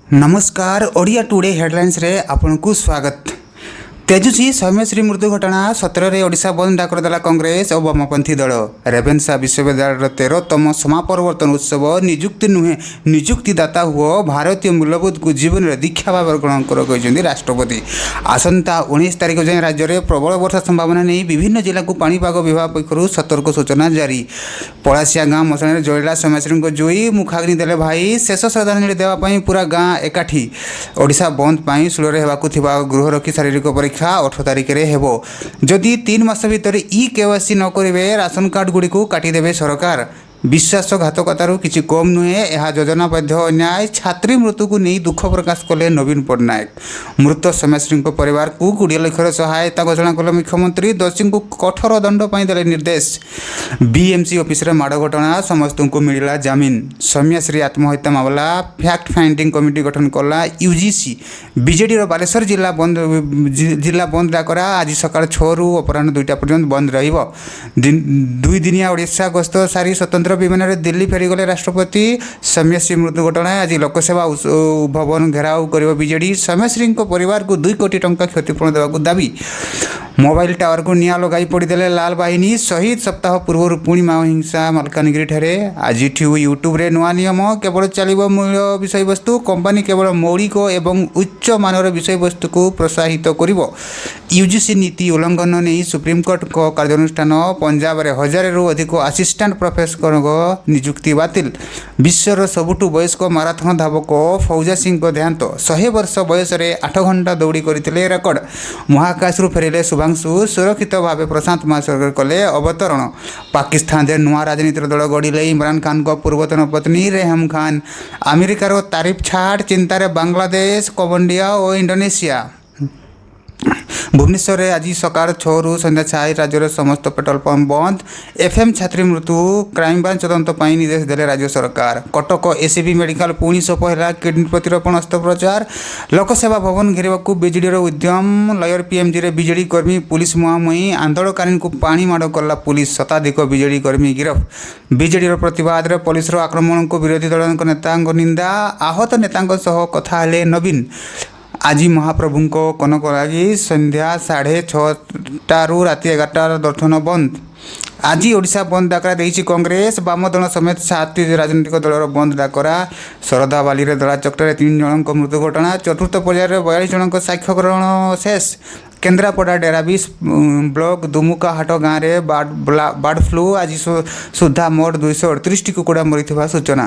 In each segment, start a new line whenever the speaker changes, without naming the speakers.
ନମସ୍କାର, ଓଡ଼ିଆ ଟୁଡେ ହେଡ଼ଲାଇନ୍ସରେ ଆପଣଙ୍କୁ ସ୍ୱାଗତ। ତେଜୁଛି ସୌମ୍ୟଶ୍ରୀ ମୃତ୍ୟୁ ଘଟଣା। 17ରେ ଓଡ଼ିଶା ବନ୍ଦ ଡାକରା ଦେଲା କଂଗ୍ରେସ ଓ ବାମପନ୍ଥୀ ଦଳ। ରେଭେନ୍ସା ବିଶ୍ୱବିଦ୍ୟାଳୟର 13ତମ ସମାବର୍ତ୍ତନ ଉତ୍ସବ। ନିଯୁକ୍ତି ନୁହେଁ, ନିଯୁକ୍ତିଦାତା ହୁଅ, ଭାରତୀୟ ମୂଲ୍ୟବୋଧକୁ ଜୀବନରେ ଦୀକ୍ଷା ଭାବରେ ଗ୍ରହଣ କର, କହିଛନ୍ତି ରାଷ୍ଟ୍ରପତି। ଆସନ୍ତା 19 ତାରିଖ ଯାଏଁ ରାଜ୍ୟରେ ପ୍ରବଳ ବର୍ଷା ସମ୍ଭାବନା ନେଇ ବିଭିନ୍ନ ଜିଲ୍ଲାକୁ ପାଣିପାଗ ବିଭାଗ ପକ୍ଷରୁ ସତର୍କ ସୂଚନା ଜାରି। ପଳାଶିଆ ଗାଁ ମଶାଣିରେ ଜଳିଲା ସୌମ୍ୟଶ୍ରୀଙ୍କ ଜୋଇ, ମୁଖାଗ୍ନି ଦେଲେ ଭାଇ। ଶେଷ ଶ୍ରଦ୍ଧାଞ୍ଜଳି ଦେବା ପାଇଁ ପୁରା ଗାଁ ଏକାଠି। ଓଡ଼ିଶା ବନ୍ଦ ପାଇଁ ଷୋହଳରେ ହେବାକୁ ଥିବା ଗୃହରକ୍ଷୀ ଶାରୀରିକ ପରୀକ୍ଷା 18 ତାରିଖରେ ହେବ। ଯଦି 3 ମାସ ଭିତରେ ଇ କେୱାଇସି ନ କରିବେ, ରାସନ କାର୍ଡ଼ଗୁଡ଼ିକୁ କାଟିଦେବେ ସରକାର। ବିଶ୍ୱାସଘାତକତାରୁ କିଛି କମ୍ ନୁହେଁ, ଏହା ଯୋଜନାବଦ୍ଧ ଅନ୍ୟାୟ। ଛାତ୍ରୀ ମୃତ୍ୟୁକୁ ନେଇ ଦୁଃଖ ପ୍ରକାଶ କଲେ ନବୀନ ପଟ୍ଟନାୟକ। ମୃତ ସୌମ୍ୟଶ୍ରୀଙ୍କ ପରିବାରକୁ 20 ଲକ୍ଷର ସହାୟତା ଘୋଷଣା କଲେ ମୁଖ୍ୟମନ୍ତ୍ରୀ। ଦୋଷୀଙ୍କୁ କଠୋର ଦଣ୍ଡ ପାଇଁ ଦେଲେ ନିର୍ଦ୍ଦେଶ। ବିଏମ୍ସି ଅଫିସରେ ମାଡ଼ ଘଟଣା, ସମସ୍ତଙ୍କୁ ମିଳିଲା ଜାମିନ। ସୌମ୍ୟଶ୍ରୀ ଆତ୍ମହତ୍ୟା ମାମଲା, ଫ୍ୟାକ୍ଟ ଫାଇଣ୍ଡିଂ କମିଟି ଗଠନ କଲା ୟୁଜିସି। ବିଜେଡ଼ିର ବାଲେଶ୍ୱର ଜିଲ୍ଲା ବନ୍ଦ ଡାକରା। ଆଜି ସକାଳ 6ରୁ ଅପରାହ୍ନ 2ଟା ପର୍ଯ୍ୟନ୍ତ ବନ୍ଦ ରହିବ। 2 ଦିନିଆ ଓଡ଼ିଶା ଗସ୍ତ ସାରି ସ୍ୱତନ୍ତ୍ର ବିମାନରେ ଦିଲ୍ଲୀ ଫେରିଗଲେ ରାଷ୍ଟ୍ରପତି। ସୌମ୍ୟଶ୍ରୀ ମୃତ୍ୟୁ ଘଟଣା, ଆଜି ଲୋକସେବା ଭବନ ଘେରାଉ କରିବ ବିଜେଡ଼ି। ସୌମ୍ୟଶ୍ରୀଙ୍କ ପରିବାରକୁ 2 କୋଟି ଟଙ୍କା କ୍ଷତିପୂରଣ ଦେବାକୁ ଦାବି। ମୋବାଇଲ ଟାୱାରକୁ ନିଆଁ ଲଗାଇ ପୋଡ଼ିଦେଲେ ଲାଲ ବାହିନୀ। ଶହୀଦ ସପ୍ତାହ ପୂର୍ବରୁ ପୁଣି ମାଓ ହିଂସା ମାଲକାନଗିରିଠାରେ। ଆଜିଠୁ ୟୁଟ୍ୟୁବରେ ନୂଆ ନିୟମ, କେବଳ ଚାଲିବ ମୂଳ ବିଷୟବସ୍ତୁ। କମ୍ପାନୀ କେବଳ ମୌଳିକ ଏବଂ ଉଚ୍ଚ ମାନର ବିଷୟବସ୍ତୁକୁ ପ୍ରୋତ୍ସାହିତ କରିବ। ୟୁଜିସି ନୀତି ଉଲ୍ଲଂଘନ ନେଇ ସୁପ୍ରିମକୋର୍ଟଙ୍କ କାର୍ଯ୍ୟାନୁଷ୍ଠାନ। ପଞ୍ଜାବରେ ହଜାରେରୁ ଅଧିକ ଆସିଷ୍ଟାଣ୍ଟ ପ୍ରଫେସରଙ୍କ ନିଯୁକ୍ତି ବାତିଲ। ବିଶ୍ୱର ସବୁଠୁ ବୟସ୍କ ମାରାଥନ ଧାବକ ଫୌଜା ସିଂଙ୍କ ଦେହାନ୍ତ। 100 ବର୍ଷ ବୟସରେ 8 ଘଣ୍ଟା ଦୌଡ଼ି କରିଥିଲେ ରେକର୍ଡ। ମହାକାଶରୁ ଫେରିଲେ ଶୁଭାଂଶୁ, ସୁରକ୍ଷିତ ଭାବେ ପ୍ରଶାନ୍ତ ମହାସାଗରରେ କଲେ ଅବତରଣ। ପାକିସ୍ତାନରେ ନୂଆ ରାଜନୀତିର ଦଳ ଗଢ଼ିଲେ ଇମ୍ରାନ ଖାନଙ୍କ ପୂର୍ବତନ ପତ୍ନୀ ରେହମ ଖାନ। ଆମେରିକାର ତାରିଫ ଛାଡ଼, ଚିନ୍ତାରେ ବାଂଲାଦେଶ, କମ୍ବୋଡିଆ ଓ ଇଣ୍ଡୋନେସିଆ। ଭୁବନେଶ୍ୱରରେ ଆଜି ସକାଳ 6ରୁ ସନ୍ଧ୍ୟା 6 ରାଜ୍ୟର ସମସ୍ତ ପେଟ୍ରୋଲ ପମ୍ପ ବନ୍ଦ। ଏଫ୍ଏମ୍ ଛାତ୍ରୀ ମୃତ୍ୟୁ, କ୍ରାଇମବ୍ରାଞ୍ଚ ତଦନ୍ତ ପାଇଁ ନିର୍ଦ୍ଦେଶ ଦେଲେ ରାଜ୍ୟ ସରକାର। କଟକ ଏସ୍ସିବି ମେଡିକାଲ ପୁଣି ସଫଳ ହେଲା କିଡନୀ ପ୍ରତିରୋପଣ ଅସ୍ତ୍ରୋପଚାର। ଲୋକସେବା ଭବନ ଘେରିବାକୁ ବିଜେଡ଼ିର ଉଦ୍ୟମ। ଲୟର ପିଏମ୍ଜିରେ ବିଜେଡ଼ି କର୍ମୀ ପୁଲିସ ମୁହାଁମୁହିଁ। ଆନ୍ଦୋଳନକାରୀଙ୍କୁ ପାଣି ମାଡ଼ କଲା ପୁଲିସ। ଶତାଧିକ ବିଜେଡ଼ି କର୍ମୀ ଗିରଫ। ବିଜେଡ଼ିର ପ୍ରତିବାଦରେ ପୋଲିସର ଆକ୍ରମଣକୁ ବିରୋଧୀ ଦଳଙ୍କ ନେତାଙ୍କ ନିନ୍ଦା। ଆହତ ନେତାଙ୍କ ସହ କଥା ହେଲେ ନବୀନ। ଆଜି ମହାପ୍ରଭୁଙ୍କ କନକ ଲାଗି, ସନ୍ଧ୍ୟା 6:30ରୁ ରାତି 11ଟା ଦର୍ଶନ ବନ୍ଦ। ଆଜି ଓଡ଼ିଶା ବନ୍ଦ ଡାକରା ଦେଇଛି କଂଗ୍ରେସ। ବାମ ଦଳ ସମେତ ସାତଟି ରାଜନୈତିକ ଦଳର ବନ୍ଦ ଡାକରା। ଶରଧାବାଲିରେ ଦଳାଚକଟାରେ ତିନି ଜଣଙ୍କ ମୃତ୍ୟୁ ଘଟଣା। ଚତୁର୍ଥ ପର୍ଯ୍ୟାୟରେ 42 ଜଣଙ୍କ ସାକ୍ଷ୍ୟ ଗ୍ରହଣ ଶେଷ। କେନ୍ଦ୍ରାପଡ଼ା ଡେରାବିଶ ବ୍ଲକ ଦୁମୁକାହାଟ ଗାଁରେ ବାର୍ଡ ଫ୍ଲୁ। ଆଜି ସୁଦ୍ଧା ମୋଟ 238ଟି କୁକୁଡ଼ା ମରିଥିବା ସୂଚନା।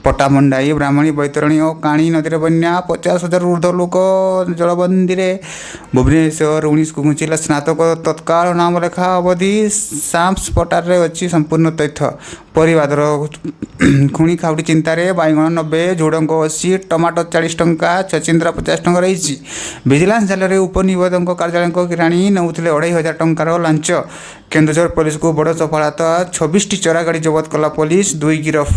ପଟ୍ଟାମୁଣ୍ଡାଇ, ବ୍ରାହ୍ମଣୀ, ବୈତରଣୀ ଓ କାଣି ନଦୀରେ ବନ୍ୟା। 50 ହଜାରରୁ ଉର୍ଦ୍ଧ୍ୱ ଲୋକ ଜଳବନ୍ଦୀରେ। ଭୁବନେଶ୍ୱର, 19କୁ ଘୁଞ୍ଚିଲା ସ୍ନାତକ ତତ୍କାଳ ନାମଲେଖା ଅବଧି। ସାମ୍ସ ପୋର୍ଟାଲରେ ଅଛି ସମ୍ପୂର୍ଣ୍ଣ ତଥ୍ୟ। ପରିବା ଦର ଖୁଣି ଖାଉଟି ଚିନ୍ତାରେ। ବାଇଗଣ 90, ଝୁଡ଼ଙ୍ଗ 80, ଟମାଟୋ 40 ଟଙ୍କା, ଛଚିନ୍ଦ୍ରା 50 ଟଙ୍କା ରହିଛି। ଭିଜିଲାନ୍ସ ଜାଲରେ ଉପନିବନ୍ଧକ କାର୍ଯ୍ୟାଳୟଙ୍କ କିରାଣୀ, ନେଉଥିଲେ 2500 ଟଙ୍କାର ଲାଞ୍ଚ। କେନ୍ଦୁଝର ପୋଲିସକୁ ବଡ଼ ସଫଳତା, 26ଟି ଚୋରା ଗାଡ଼ି ଜବତ କଲା ପୋଲିସ, ଦୁଇ ଗିରଫ।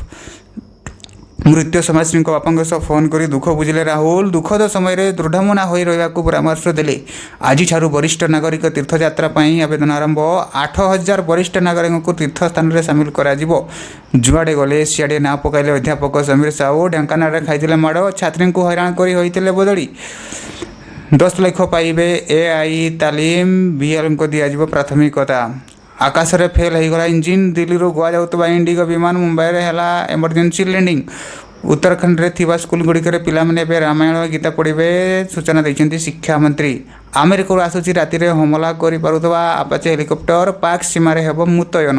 ମୃତ ସୌମ୍ୟଶ୍ରୀଙ୍କ ବାପାଙ୍କ ସହ ଫୋନ୍ କରି ଦୁଃଖ ବୁଝିଲେ ରାହୁଲ। ଦୁଃଖଦ ସମୟରେ ଦୃଢ଼ମନା ହୋଇ ରହିବାକୁ ପରାମର୍ଶ ଦେଲେ। ଆଜିଠାରୁ ବରିଷ୍ଠ ନାଗରିକ ତୀର୍ଥଯାତ୍ରା ପାଇଁ ଆବେଦନ ଆରମ୍ଭ। 8000 ବରିଷ୍ଠ ନାଗରିକଙ୍କୁ ତୀର୍ଥସ୍ଥାନରେ ସାମିଲ କରାଯିବ। ଯୁଆଡ଼େ ଗଲେ ସିଆଡ଼େ ନାଁ ପକାଇଲେ ଅଧ୍ୟାପକ ସମୀର ସାହୁ। ଢେଙ୍କାନାଳରେ ଖାଇଥିଲେ ମାଡ଼, ଛାତ୍ରୀଙ୍କୁ ହଇରାଣ କରି ହୋଇଥିଲେ ବଦଳି। 10 ଲକ୍ଷ ପାଇବେ ଏଆଇ ତାଲିମ, ଭିଏଲ୍ଙ୍କୁ ଦିଆଯିବ ପ୍ରାଥମିକତା। ଆକାଶରେ ଫେଲ୍ ହୋଇଗଲା ଇଞ୍ଜିନ୍। ଦିଲ୍ଲୀରୁ ଗୋଆ ଯାଉଥିବା ଇଣ୍ଡିଗୋ ବିମାନ ମୁମ୍ବାଇରେ ହେଲା ଏମର୍ଜେନ୍ସି ଲ୍ୟାଣ୍ଡିଂ। ଉତ୍ତରାଖଣ୍ଡରେ ଥିବା ସ୍କୁଲଗୁଡ଼ିକରେ ପିଲାମାନେ ଏବେ ରାମାୟଣ, ଗୀତା ପଢ଼ିବେ, ସୂଚନା ଦେଇଛନ୍ତି ଶିକ୍ଷାମନ୍ତ୍ରୀ। ଆମେରିକାରୁ ଆସୁଛି ରାତିରେ ହମଲା କରିପାରୁଥିବା ଆପାଚେ ହେଲିକପ୍ଟର, ପାକ୍ ସୀମାରେ ହେବ ମୁତୟନ।